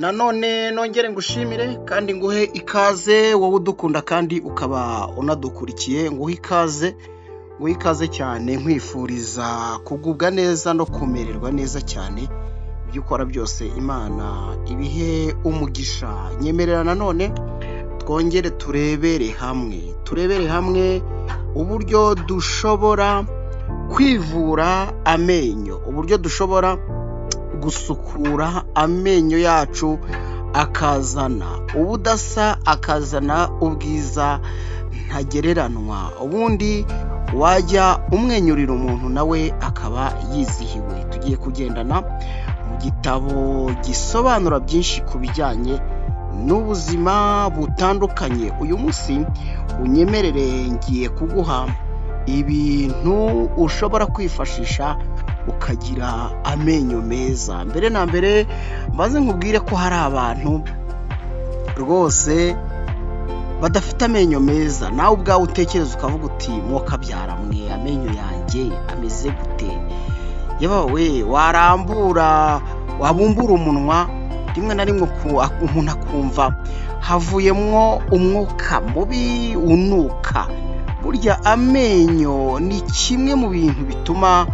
Nanone nongere ngushimire kandi nguhe ikaze wowe udukunda kandi ukaba unadukurikiye, nguhe ikaze, nguhe ikaze cyane nkwifuriza kugubwa neza no kumererwa neza cyane, ibyo ukora byose Imana ibihe umugisha. Nyemerera nanone twongere turebere hamwe uburyo dushobora kwivura amenyo, uburyo dushobora gusukura amenyo yacu akazana ubudasa, akazana ubwiza ntagereranwa. Ubundi wajya umwenyurira umuntu nawe akaba yizihiwe. Tugiye kugendana mu gitabo gisobanura byinshi ku bijyanye n'ubuzima butandukanye. Uyu munsi unyemerere ngiye kuguha ibintu ushobora kwifashisha ukagira amenyo meza. Mbere na mbere mbanze nkubwire ko hari abantu rwose badafite amenyo meza, nawe ubwawe utekereza ukavuga uti mwokabyara mwe amenyo yanjye ameze gute? Yewe warambura wabumbura umunwa rimwe na rimwe umuntu akumva havuyemwo umwuka mubi unuka. Burya amenyo ni kimwe mu bintu bituma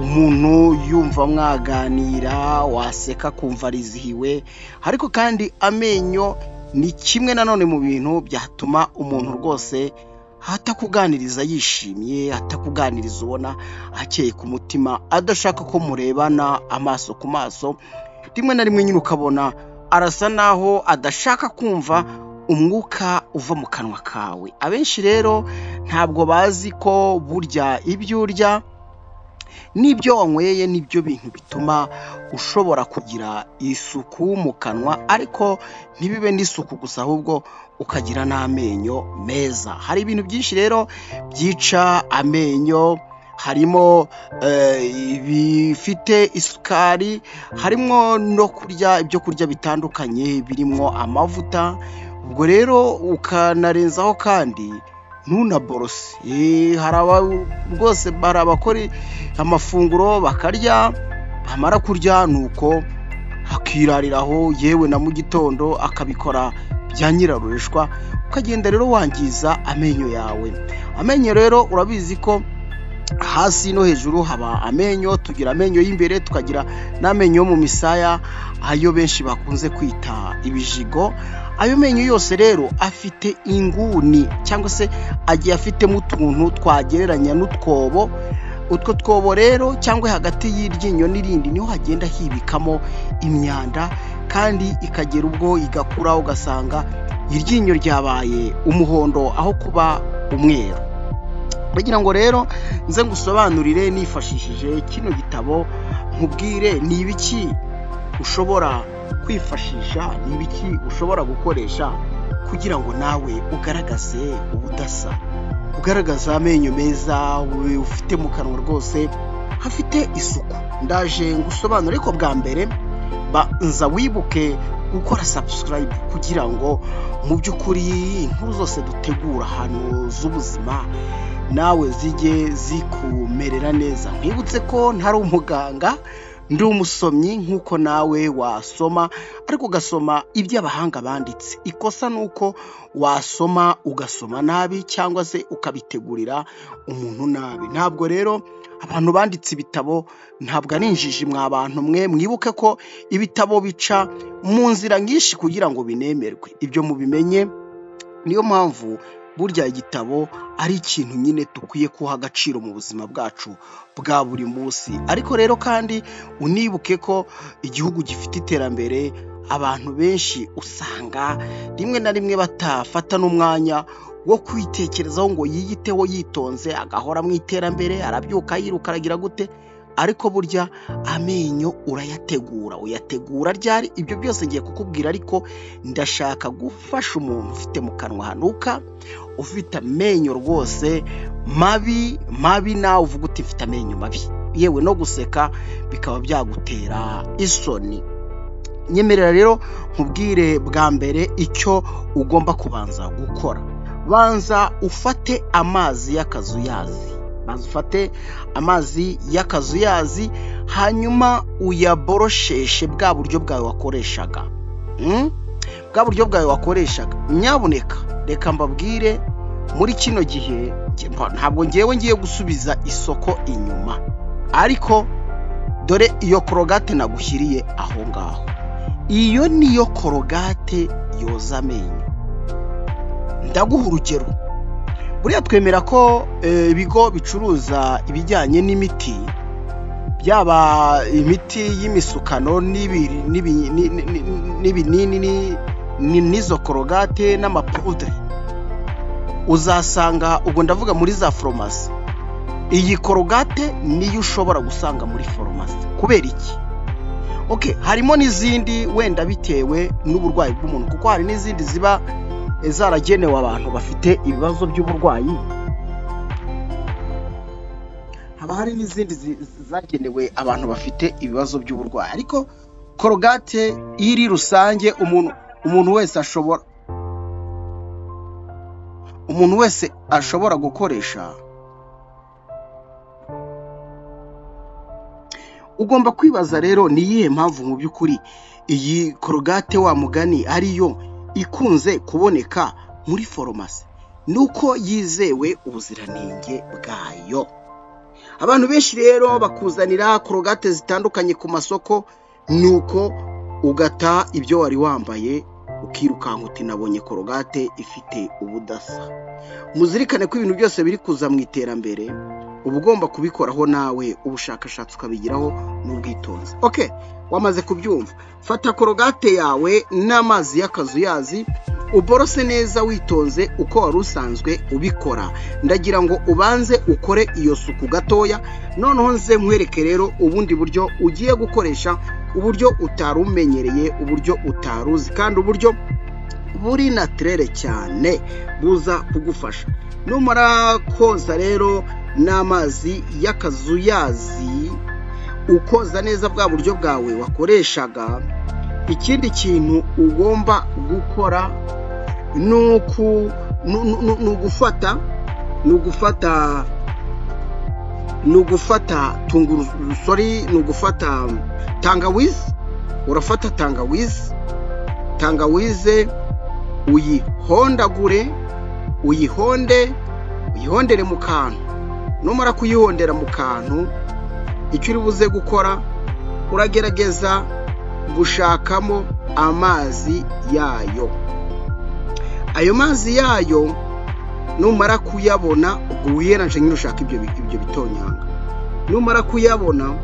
umuntu yumva mwaganira, waseka akumva arizihiwe, ariko kandi amenyo ni kimwe nanone mu bintu byatuma umuntu rwose atakuganiriza yishimye, atakuganiriza ubona akeye ku mutima, adashaka ko murebana amaso ku maso. Rimwe na rimwe nyine ukabona arasa naho adashaka kumva umwuka uva mu kanwa kawe. Abenshi rero ntabwo bazi ko burya ibyo urya n'ibyo wanyweye nibyo bintu bituma ushobora kugira isuku mu kanwa, ariko ntibibe n'isuku gusa ahubwo ukagira n'amenyo meza. Hari ibintu byinshi rero byica amenyo, harimo ibifite isukari, harimo no kurya ibyo kurya bitandukanye birimo amavuta. Ubwo rero ukanarenzaho kandi ntunaborose. Hari rwose hari abakora amafunguro bakarya, bamara kurya nuko akirariraho, yewe na mu gitondo akabikora bya nyirarureshwa, ukagenda rero wangiza amenyo yawe. Amenyo rero urabizi ko hasi no hejuru haba amenyo, tugira amenyo y'imbere, tukagira n'amenyo yo mu misaya, ayo benshi bakunze kwita ibijigo. Ayo menyo yose rero afite inguni cyangwa se agiye afitemo utuntu twagereranya n'utwobo. Utwo twobo rero cyangwa hagati y'iryinyo n'irindi niho hagenda hibikamo imyanda, kandi ikagera ubwo igakura ugasanga iryinyo ryabaye umuhondo aho kuba umweru. Kugira ngo rero nze ngusobanurire nifashishije kino gitabo, nkubwire ni ibiki ushobora kwifashisha, ni ibiki ushobora gukoresha kugira ngo nawe ugaragaze ubudasa, ugaragaza amenyo meza ufite mu kanwa rwose hafite isuku. Ndaje ngusobanure, ariko bwa mbere banza wibuke gukora subscribe kugira ngo mu by'ukuri inkuru zose dutegura hano z'ubuzima nawe zijye zikumerera neza. Nkwibutse ko ntari umuganga, ndi umusomyi nk'uko nawe wasoma, ariko ugasoma ibyo abahanga banditse. Ikosa ni uko wasoma ugasoma nabi cyangwa se ukabitegurira umuntu nabi. Ntabwo rero abantu banditse ibitabo ntabwo ari injiji mwa bantu mwe, mwibuke ko ibitabo bica mu nzira nyinshi kugira ngo binemerwe. Ibyo mubimenye, niyo mpamvu burya igitabo ari ikintu nyine dukwiye guha agaciro mu buzima bwacu bwa buri munsi. Ariko rero kandi unibuke ko igihugu gifite iterambere, abantu benshi usanga rimwe na rimwe batafata n'umwanya wo kwitekerezaho ngo yiyiteho yitonze, agahora mu iterambere, arabyuka yiruka aragira gute. Ariko burya amenyo urayategura, uyategura ryari? Ibyo byose ngiye kukubwira, ariko ndashaka gufasha umuntu ufite mu kanwa hanuka, ufite amenyo rwose mabi mabi, nawe uvuga uti mfite amenyo mabi, yewe no guseka bikaba byagutera isoni. Nyemerera rero nkubwire bwa mbere icyo ugomba kubanza gukora. Banza ufate amazi y'akazuyazi, banza ufate amazi y'akazuyazi, hanyuma uyaborosheshe bwa buryo bwawe wakoreshaga. Bwa buryo bwawe wakoreshaga, nyabuneka reka mbabwire, muri kino gihe ntabwo ngewe ngiye gusubiza isoko inyuma, ariko dore iyo Colgate nagushyiriye aho ngaho, iyo niyo Colgate yoza amenyo. Ndaguha urugero, buriya twemera ko ibigo bicuruza ibijyanye n'imiti, byaba imiti y'imisukano n'ibinini n'izo Colgate n'amapudre, uzasanga, ubwo ndavuga muri za farumasi, iyi Colgate niyo ushobora gusanga muri farumasi. Kubera iki? Okay, harimo n'izindi wenda bitewe n'uburwayi bw'umuntu, kuko hari n'izindi ziba zaragenewe abantu bafite ibibazo by'uburwayi, haba hari n'izindi zagenewe abantu bafite ibibazo by'uburwayi, ariko Colgate iri rusange umuntu wese ashobora, umuntu wese ashobora gukoresha. Ugomba kwibaza rero, ni iyihe mpamvu mu by'ukuri iyi Colgate wa mugani ariyo ikunze kuboneka muri farumasi? Nuko yizewe ubuziranenge bwayo. Abantu benshi rero bakuzanira Colgate zitandukanye ku masoko, nuko ugata ibyo wari wambaye ukirukanka uti nabonye Colgate ifite ubudasa. Muzirikane ko ibintu byose biri kuza mu iterambere, uba ugomba kubikoraho nawe ubushakashatsi ukabigiraho n'ubwitonzi. Okay, wamaze kubyumva. Fata Colgate yawe n'amazi y'akazuyazi, uborose neza witonze uko wari usanzwe ubikora. Ndagira ngo ubanze ukore iyo suku gatoya, noneho nze nkwereke rero ubundi buryo ugiye gukoresha, uburyo utari umenyereye, uburyo utaruzi, kandi uburyo buri naturere cyane buza kugufasha. Numara koza rero n'amazi y'akazuyazi, ukoza neza bwa buryo bwawe wakoreshaga, ikindi kintu ugomba gukora ni ugufata tungurusu, ni ugufata tangawizi. Urafata tangawizi, tangawize uyihondagure, uyihonde, uyihondere mu kantu. Numara kuyihondera mu kantu, icyo uri buze gukora, uragerageza gushakamo amazi yayo. Ayo mazi yayo numara kuyabona, ubwo wiyeranje nyine ushaka ibyo bitonyanga, numara kuyabona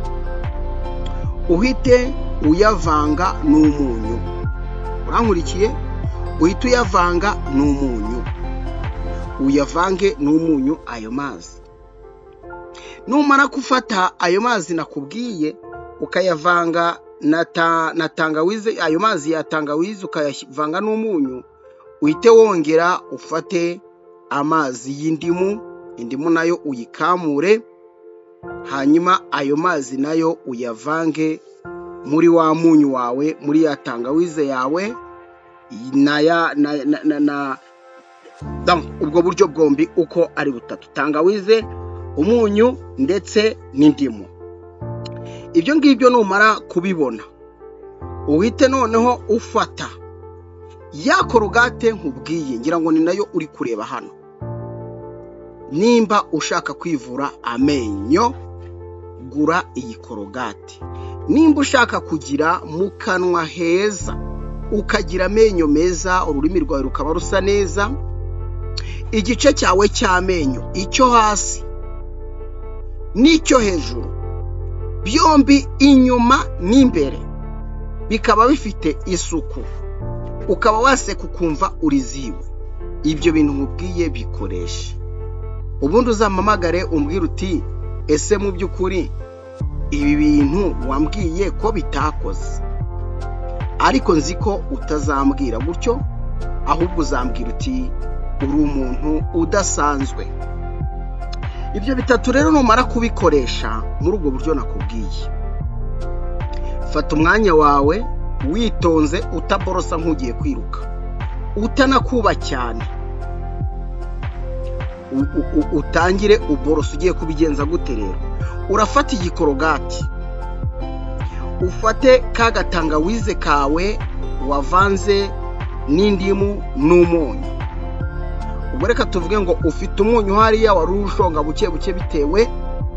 uhite uyavanga n'umunyu. Urankurikiye? Uhite uyavanga n'umunyu, uyavange n'umunyu ayo mazi. Numara gufata ayo mazi nakubwiye ukayavanga na tangawizi, ayo mazi ya tangawizi ukayavanga n'umunyu, uhite wongera ufate amazi y'indimu, indimu nayo uyikamure, hanyuma ayo mazi nayo uyavange muri wa munyu wawe, muri ya tangawize yawe, na ubwo buryo bwombi uko ari butatu, tangawize, umunyu ndetse n'indimu. Ibyo ngibyo numara kubibona, uhite noneho ufata ya Colgate nkubwiye, ngira ngo ni nayo uri kureba hano. Nimba ushaka kwivura amenyo, gura iyi Colgate. Nimba ushaka kugira mu kanwa heza, ukagira amenyo meza, ururimi rwawe rukaba rusa neza, igice cyawe cy'amenyo, icyo hasi n'icyo hejuru, byombi inyuma n'imbere bikaba bifite isuku, ukaba waseka ukumva uriziwe, ibyo bintu nkubwiye bikoreshe. Ubundi uzampamagare umbwire uti ese mu by'ukuri ibi bintu wambwiye ko bitakoze? Ariko nzi ko utazambwira gutyo, ahubwo uzambwira uti uri umuntu udasanzwe. Ibyo bitatu rero numara kubikoresha muri ubwo buryo nakubwiye, fata umwanya wawe witonze, utaborosa nk'ugiye kwiruka, utanakuba cyane, utangire uborosa. Ugiye kubigenza gute rero? Urafata igikorogati, ufate ka gatangawize kawe wavanze n'indimu n'umunyu. Ubwo reka tuvuge ngo ufite umunyu hariya wari ushonga buke buke bitewe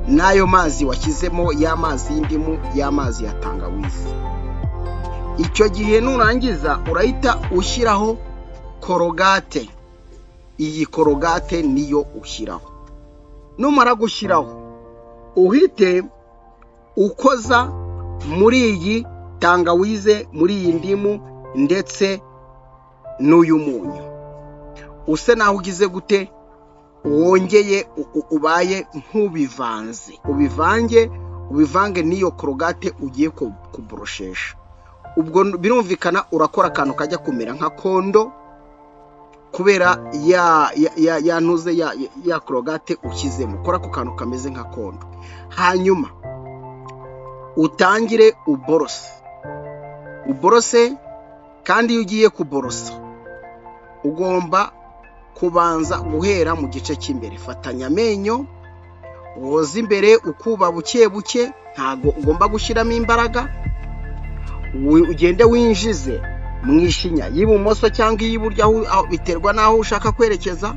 n'ayo mazi washyizemo, y'amazi y'indimu, y'amazi ya tangawizi. Icyo gihe nurangiza urahita ushyiraho korogate. Iyi korogate niyo ushyiraho. Numara gushyiraho uhite ukoza muri iyi tangawize, muri iyi ndimu ndetse n'uyu munyu, use naho ugize gute, wongeye ubaye nk'ubivanze, ubivange n'iyo korogate ugiye kuboroshesha. Ubwo birumvikana urakora akantu kajya kumera nka kondo kubera ya ntuze ya korogate ushyizemo. Ukora ako kantu kameze nka kondo, hanyuma utangire uborose. Kandi iyo ugiye kuborosa ugomba kubanza guhera mu gice cy'imbere. Fatanya amenyo woza imbere ukuba buke buke, ntago ugomba gushyiramo imbaraga. Ugende winjize mu ishinya y'ibumoso cyangwa iy'iburyo, biterwa n'aho ushaka kwerekeza,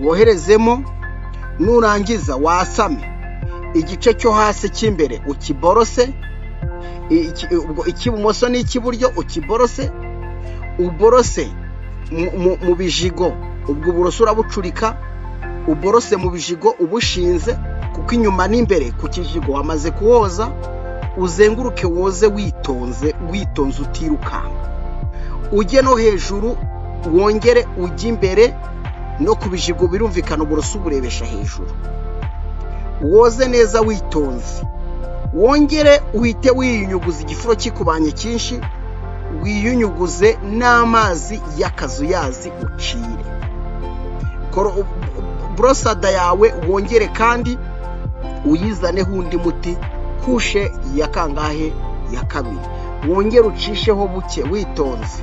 woherezemo. Nurangiza wasame igice cyo hasi cy'imbere ukiborose, icy'ibumoso n'icy'iburyo ukiborose, uborose mu bijigo. Ubwo uburoso urabucurika, uborose mu bijigo ubushinze, kuko inyuma n'imbere ku kijigo wamaze kuwoza. Uzenguruke woze witonze, witonze utirukanka. Ujye no hejuru, wongere ujye imbere no ku bijigo, birumvikana uburoso uburebesha hejuru. Woze neza witonze, wongere uhite wiyunyuguza igifuro kikubanye cyinshi, wiyunyuguze n'amazi y'akazuyazi ucire. Borosada yawe wongere kandi uyizaneho undi muti, kushe ya kangahe, ya kabiri. Wongere ucisheho buke witonze,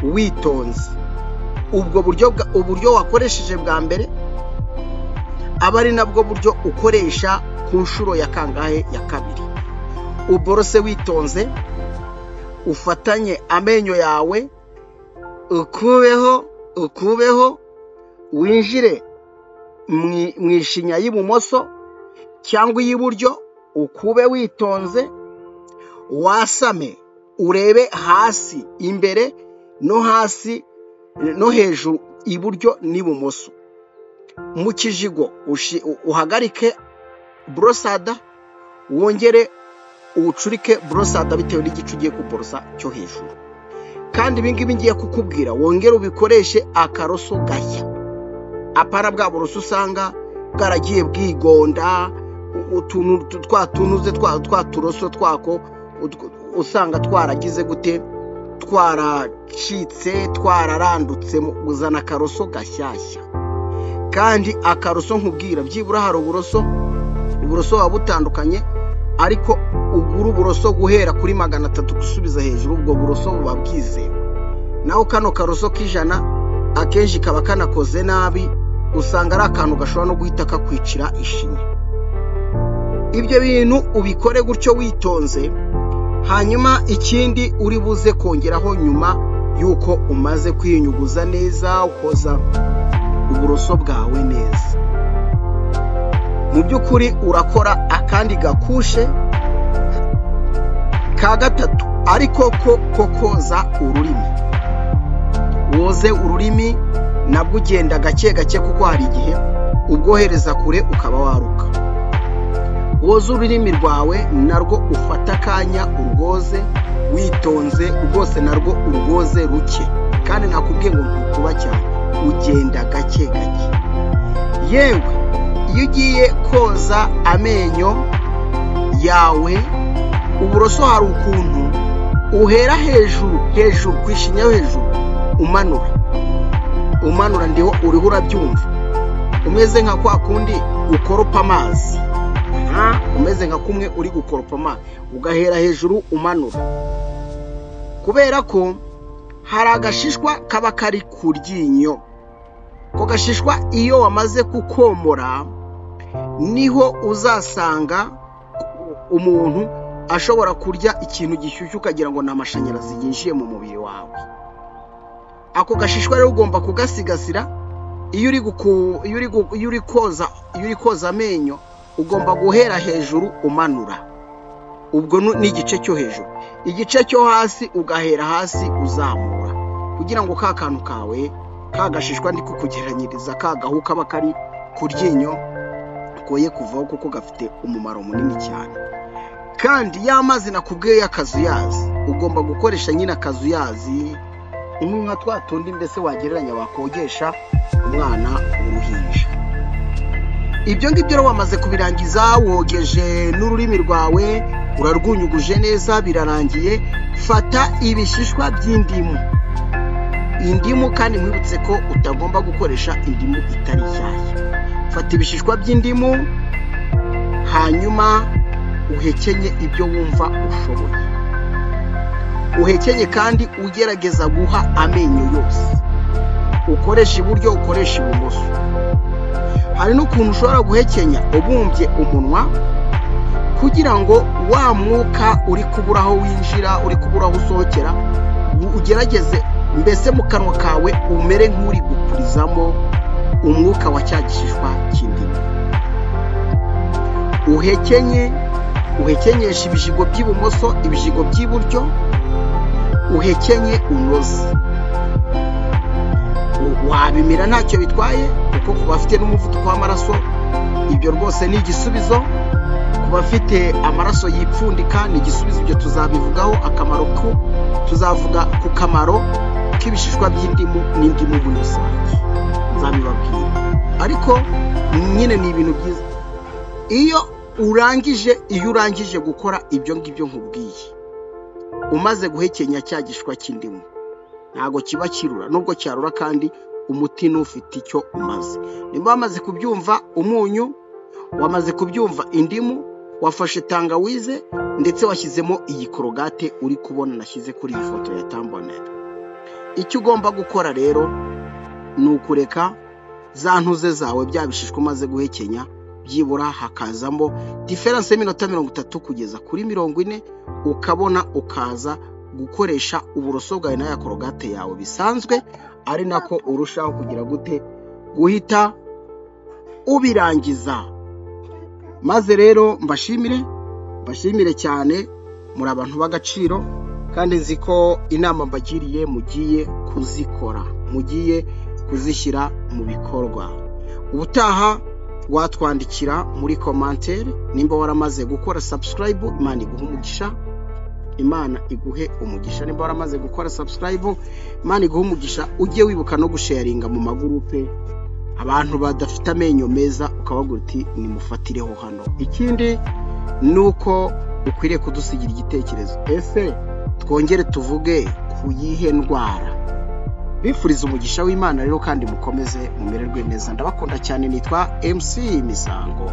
witonze. Ubwo buryo, uburyo wakoresheje bwa mbere aba ari nabwo buryo ukoresha ku nshuro ya kangahe, ya kabiri. Uborose witonze, ufatanye amenyo yawe, ukubeho, winjire mu ishinya y'ibumoso cyangwa iy'iburyo, ukube witonze, wasame urebe hasi imbere no hasi no hejuru, iburyo n'ibumoso. Mu kijigo uhagarike borosada, wongere ucurike borosada bitewe n'igice ugiye kuborosa cyo hejuru. Kandi ibi ngibi ngiye kukubwira wongere ubikoreshe akaroso gashya, apana bwa buroso usanga bwaragiye bwigonda, utuntu twa tunuze twa turoso twako usanga twaragize gute, twaracitse, twararandutse. Uzana akaroso gashyashya. Kandi akaroso nkubwira byibura hari uburoso buba butandukanye, ariko ugura uburoso guhera kuri 300 gusubiza hejuru, ubwo buroso buba bwizewe. Naho kano karoso k'ijana akenshi kaba kanakoze nabi, usanga ari akantu gashobora no guhita kakwicira ishinya. Ibyo bintu ubikore gutyo witonze. Hanyuma ikindi uri buze kongeraho nyuma y'uko umaze kwiyunyuguza neza, ukoza uburoso bwawe neza, mu by'ukuri urakora akandi gakushe ka gatatu, ariko ko koza ururimi. Woze ururimi nabwo ugenda gake gake, kuko hari igihe ubwohereza kure ukaba waruka. Woze ururimi rwawe narwo ufata akanya urwoze witonze rwose, narwo urwoze ruke, kandi nakubwiye ngo ntukuba cyane, ugenda gake gake. Yewe iyo ugiye koza amenyo yawe, uburoso hari ukuntu uhera hejuru hejuru ku ishinya yo hejuru, umanura, ndiho uriho urabyumva, umeze nka kwa kundi ukoropa amazi, umeze nka kumwe uri gukoropa amazi, ugahera hejuru umanura. Kubera ko hari agashishwa kaba kari ku ryinyo, ko gashishwa iyo wamaze kukomora niho uzasanga umuntu ashobora kurya ikintu gishyushye ukagira ngo ni amashanyarazi yinjiye mu mubiri wawe. Ako gashishwa rero ugomba kugasigasira. Iyo uri koza amenyo ugomba guhera hejuru umanura, ubwo ni igice cyo hejuru. Igice cyo hasi ugahera hasi uzamura, kugira ngo ka kantu kawe kagashishwa ndi kukugeranyiriza ka gahu kaba kari ku ryinyo koye kuvaho, kuko gafite umumaro munini cyane. Kandi ya mazi nakubwiye y'akazuyazi ugomba gukoresha nyine akazuyazi, imwe nka twa tundi mbese wagereranya wakogesha umwana w'uruhinja. Ibyo ngibyo rero wamaze kubirangiza, wogeje n'ururimi rwawe urarwunyuguje neza, birarangiye. Fata ibishishwa by'indimu, indimu kandi nkwibutse ko utagomba gukoresha indimu itari nshyashya. Fata ibishishwa by'indimu hanyuma uhekenye ibyo wumva ushoboye, uhekenye kandi ugerageza guha amenyo yose, ukoresha iburyo ukoresha ibumoso. Hari n'ukuntu ushobora guhekenya ubumbye umunwa, kugira ngo wa mwuka uri kubura aho winjira, uri kubura aho usohokera, ugerageze mbese mu kanwa kawe umere nk'uri gupurizamo umwuka wa cya gishishwa cy'indimu. Uhekenye, uhekenyesha ibijigo by'ibumoso, ibijigo by'iburyo, uhekenye unoze. Wabimira ntacyo bitwaye, kuko ku bafite n'umuvuduko w'amaraso ibyo rwose ni igisubizo, ku bafite amaraso yipfundika ni igisubizo. Ibyo tuzabivugaho akamaro ko tuzavuga ku kamaro k'ibishishwa by'indimu n'indimu muri rusange, nzabibabwira. Ariko nyine ni ibintu byiza. Iyo urangije gukora ibyo ngibyo nkubwiye, umaze guhekenya cya gishishwa cy'indimu, ntabwo kiba kirura, nubwo cyarura kandi umuti n'ufite icyo umaze. Nimba wamaze kubyumva umunyu, wamaze kubyumva indimu, wafashe tangawize ndetse washyizemo iyi korogate uri kubona nashyize kuri iyi foto ya thumbnail. Icyo ugomba gukora rero ni ukureka za ntuze zawe bya bishishwa umaze guhekenya, byibura hakazamo diferanse y'iminota 30 kugeza kuri 40, ukabona ukaza gukoresha uburoso bwawe na ya korogate yawe bisanzwe, ari nako urushaho kugira gute guhita ubirangiza. Maze rero mbashimire cyane, muri abantu b'agaciro, kandi nzi ko inama mbagiriye mugiye kuzikora, mugiye kuzishyira mu bikorwa. Ubutaha watwandikira muri commentaire nimba waramaze gukora subscribe. Imana iguhe umugisha, Imana iguhe umugisha. Nimba waramaze gukora subscribe, Imana iguhe umugisha. Ujye wibuka no gusharinga mu magurupe abantu badafite amenyo meza, ukababwira uti nimufatireho hano. Ikindi ni uko ukwiriye kudusigira igitekerezo, ese twongere tuvuge ku yihe ndwara? Bifuriza umugisha w'Imana rero, kandi mukomeze mumererwe neza. Ndabakunda cyane, nitwa MC Misango.